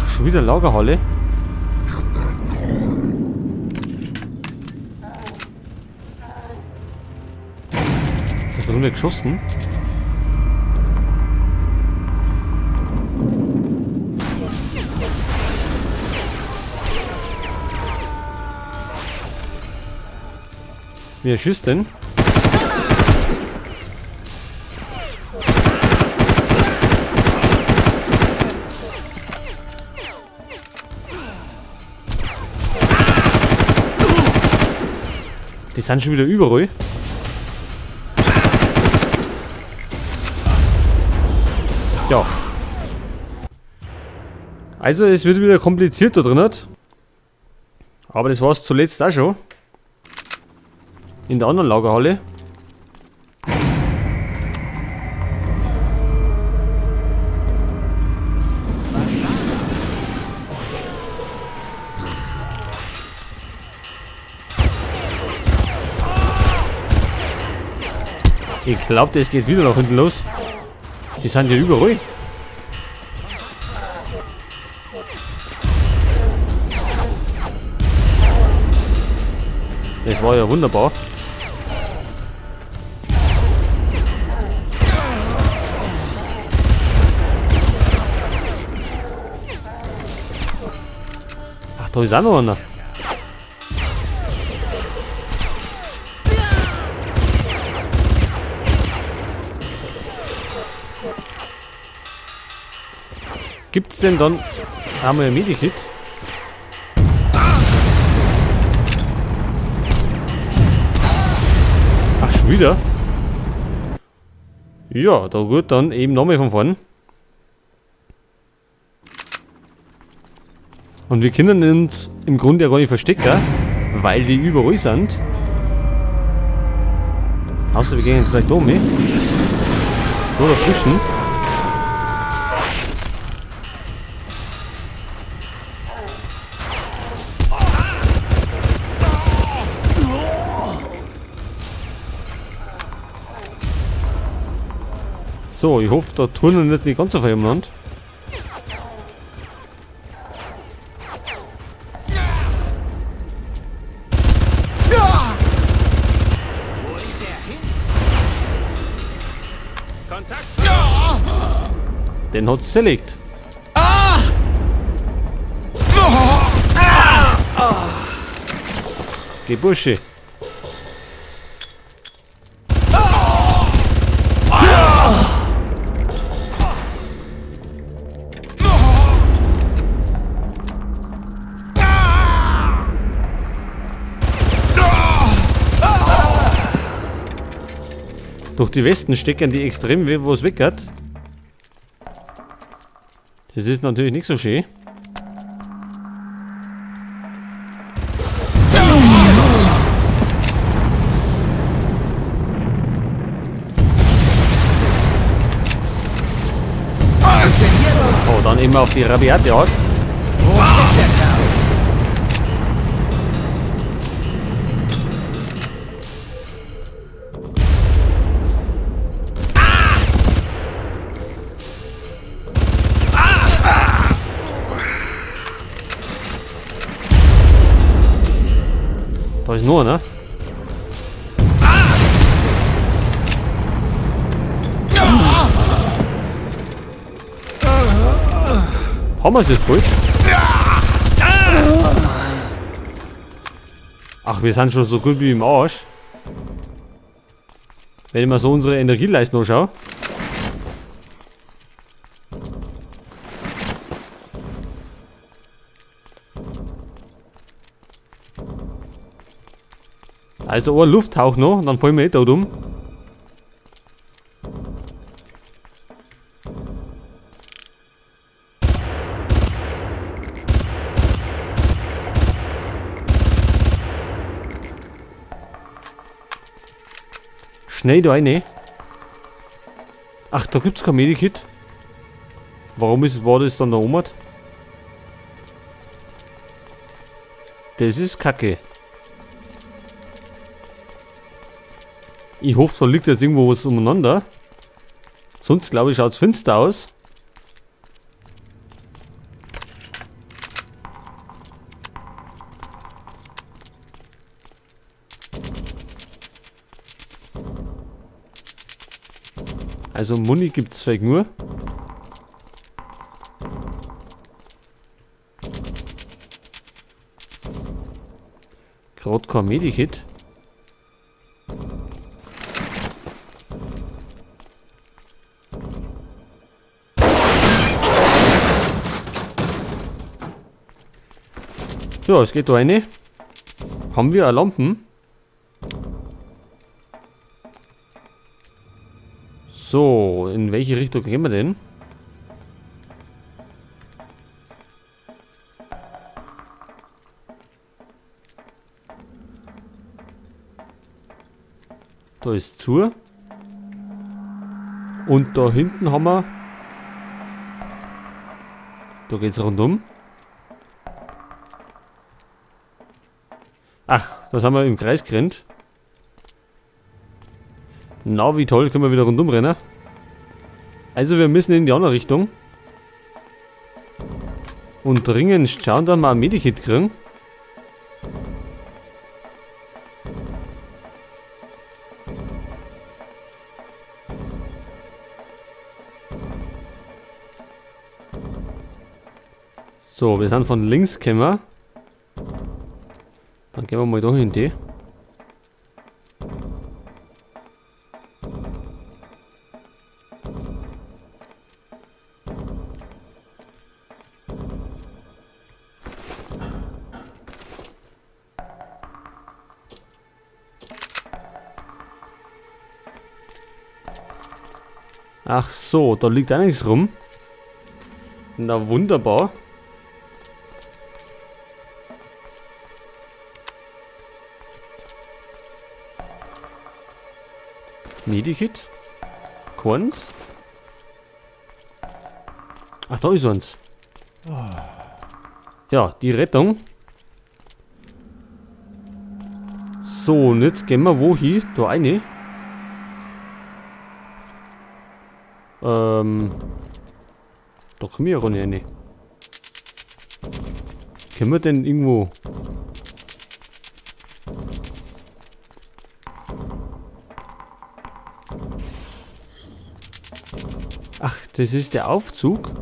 Ach, schon wieder Lagerhalle? Da drin wird geschossen. Wer schießt denn? Die sind schon wieder überall. Ja. Also es wird wieder kompliziert da drin. Aber das war es zuletzt auch schon. In der anderen Lagerhalle. Ich glaube, das geht wieder nach hinten los. Die sind ja überall. Das war ja wunderbar. Ach, da ist auch noch einer. Gibt's denn dann einmal ein Medikit? Ach, schon wieder? Ja, da gut, dann eben nochmal von vorn. Und wir können uns im Grunde ja gar nicht verstecken, weil die überall sind. Außer wir gehen jetzt vielleicht da mit. Da dazwischen. So, ich hoffe, da turnen nicht die ganz so viel umeinander. Wo ist der hin? Kontakt! Den hat's zerlegt. Geh, Bursche. Durch die Westen stecken die extrem weh, wo es weg hat. Das ist natürlich nicht so schön. Was ist denn hier los? Oh, dann immer auf die rabiate Art. Wo steckt der Kerl? Da ist nur, ne? Haben wir es jetzt bald? Ach, wir sind schon so gut wie im Arsch. Wenn ich mir so unsere Energieleisten anschaue. Also ein Lufthauch noch, dann fallen wir eh tot um. Schnell da rein. Ach, da gibt's kein Medikit. Warum war das dann da oben? Das ist kacke. Ich hoffe, da liegt jetzt irgendwo was umeinander. Sonst, glaube ich, schaut's finster aus. Also Muni gibt's vielleicht nur. Gerade kein Medikit. So, es geht da rein. Haben wir Lampen? So, in welche Richtung gehen wir denn? Da ist zu. Und da hinten haben wir... Da geht's rundum. Ach, da sind wir im Kreis gerannt. Na, wie toll, können wir wieder rundum rennen. Also wir müssen in die andere Richtung. Und dringend schauen, dass wir ein Medikit kriegen. So, wir sind von links gekommen. Dann gehen wir mal da hin, die. Ach so, da liegt auch nichts rum. Na wunderbar. Medikit? Keins? Ach, da ist eins. Ja, die Rettung. So, und jetzt gehen wir wo hin? Da rein. Da kommen wir ja gar nicht rein. Können wir denn irgendwo... Ach, das ist der Aufzug?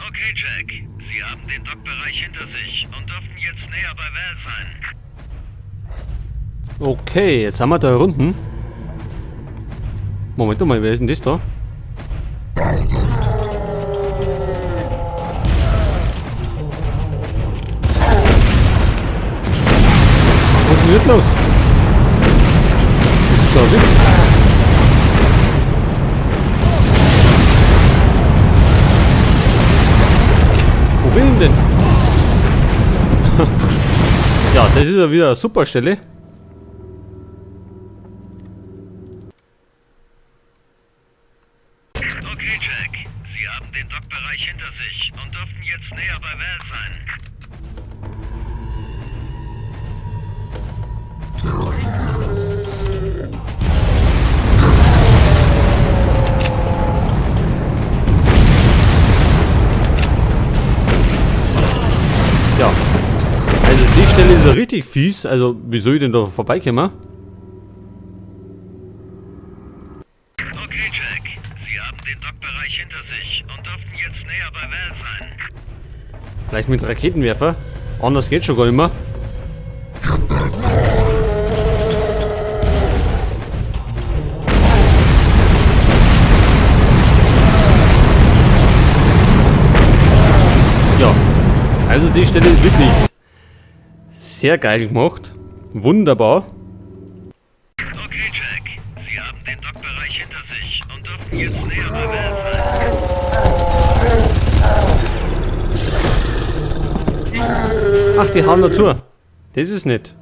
Okay, Jack. Sie haben den Dockbereich hinter sich und dürften jetzt näher bei Val sein. Okay, jetzt haben wir da unten. Moment mal, wer ist denn das da? Was ist denn jetzt los? Das ist doch ein Witz. Wo bin ich denn? Ja, das ist ja wieder eine super Stelle. Okay, Jack. Sie haben den Dockbereich hinter sich und dürften jetzt näher bei Val sein. Ja. Also die Stelle ist ja richtig fies. Also wie soll ich denn da vorbeikommen? Okay, Jack. Sie haben den Dockbereich hinter sich und dürften jetzt näher bei Val sein. Vielleicht mit Raketenwerfer? Anders geht's schon gar nicht mehr. Ja, also die Stelle ist wirklich sehr geil gemacht. Wunderbar. Okay, Jack. Sie haben den Dockbereich hinter sich und dürften jetzt näher bei Val sein. Ach, die hauen dazu. Das ist nett.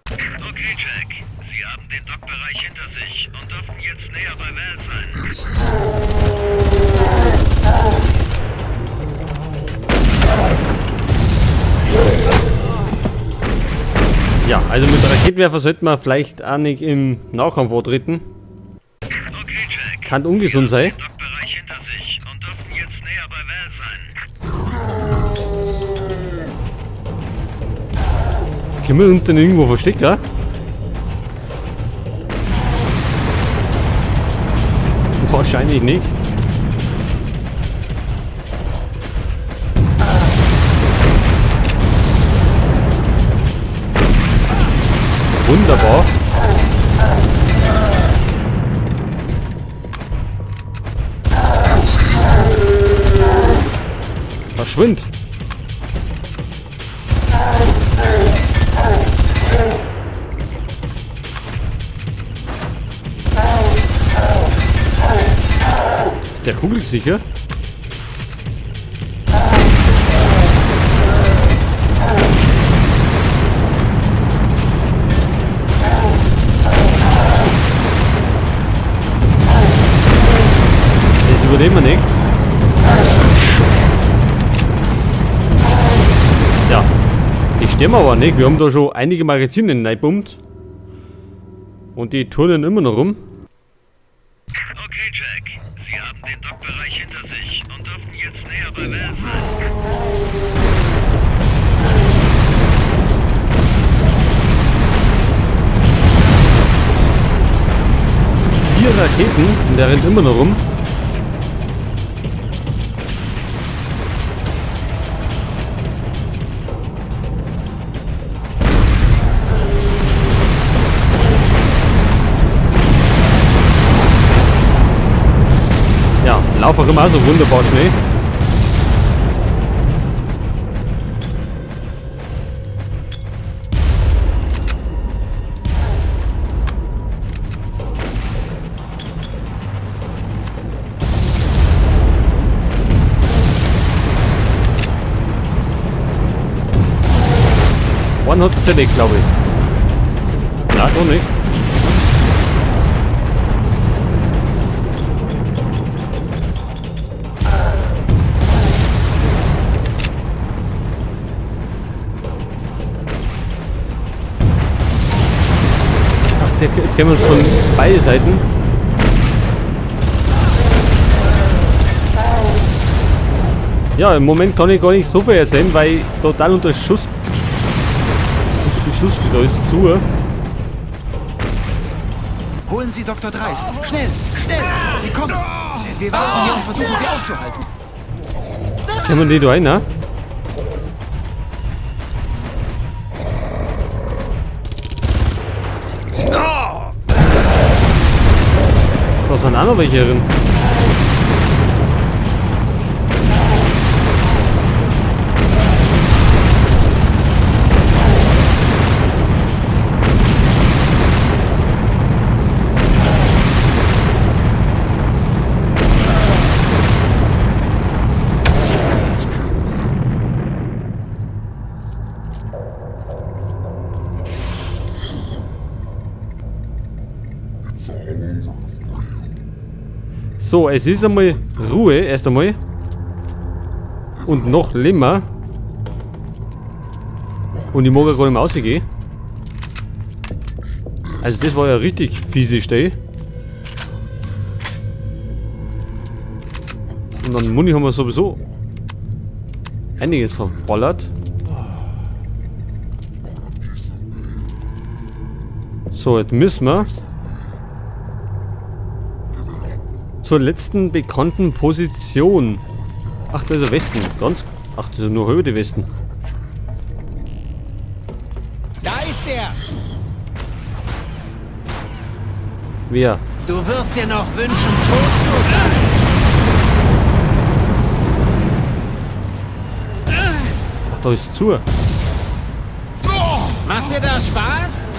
Okay, Jack. Sie haben den Dockbereich hinter sich und dürfen jetzt näher bei Val sein. Ja, also mit Raketenwerfer sollte man vielleicht auch nicht im Nahkampf antreten. Okay, Jack. Kann ungesund sein. Den Dockbereich hinter sich und dürfen jetzt näher bei Val sein. Können wir uns denn irgendwo verstecken? Wahrscheinlich nicht. Wunderbar. Verschwind. Der kugelt sicher. Das überleben wir nicht. Ja, die stimmen aber nicht. Wir haben da schon einige Magazine reingebombt. Und die turnen immer noch rum. Okay, Jack. Sie haben den Dockbereich hinter sich und dürfen jetzt näher bei Val sein. 4 Raketen und der rennt immer noch rum. Ja, lauf auch immer so wunderbar schnell. One hat es erlegt, glaube ich. Na, doch nicht. Ach, der, jetzt kennen wir uns von beiden Seiten. Ja, im Moment kann ich gar nicht so viel erzählen, weil ich total unter Schuss. Beschuss steht alles zu. Holen Sie Dr. Dreist. Schnell, schnell! Sie kommen! Wir warten hier und versuchen, sie aufzuhalten. Können wir die da rein, ne? Da sind auch noch welche drin. So, es ist einmal Ruhe, erst einmal. Und noch länger. Und ich mag ja gar nicht mehr rausgehen. Also das war ja richtig fiese Stelle. Und dann Muni haben wir sowieso einiges verballert. So, jetzt müssen wir zur letzten bekannten Position. Ach, da ist der Westen. Ganz. Ach, das ist ja nur halbe die Westen. Da ist er! Wer? Du wirst dir noch wünschen, tot zu sein! Ach, da ist zu. Macht dir das Spaß?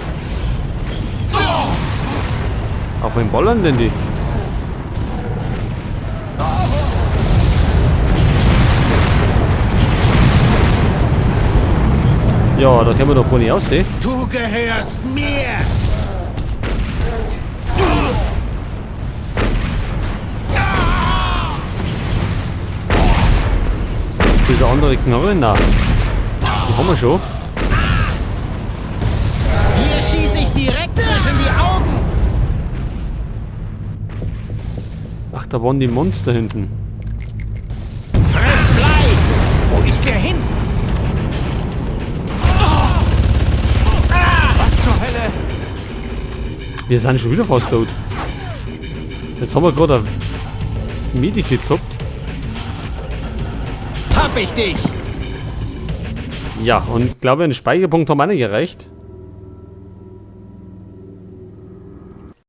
Auf wen ballern denn die? Ja, da können wir doch wohl nicht aussehen. Du gehörst mir! Diese andere Knarre, na. Die haben wir schon. Dir schieße ich direkt zwischen die Augen! Ach, da waren die Monster hinten. Fress Blei! Wo ist der hin? Was zur Hölle? Wir sind schon wieder fast tot. Jetzt haben wir gerade ein Medikit gehabt. Hab ich dich! Ja, und glaube, einen Speicherpunkt haben wir auch nicht erreicht.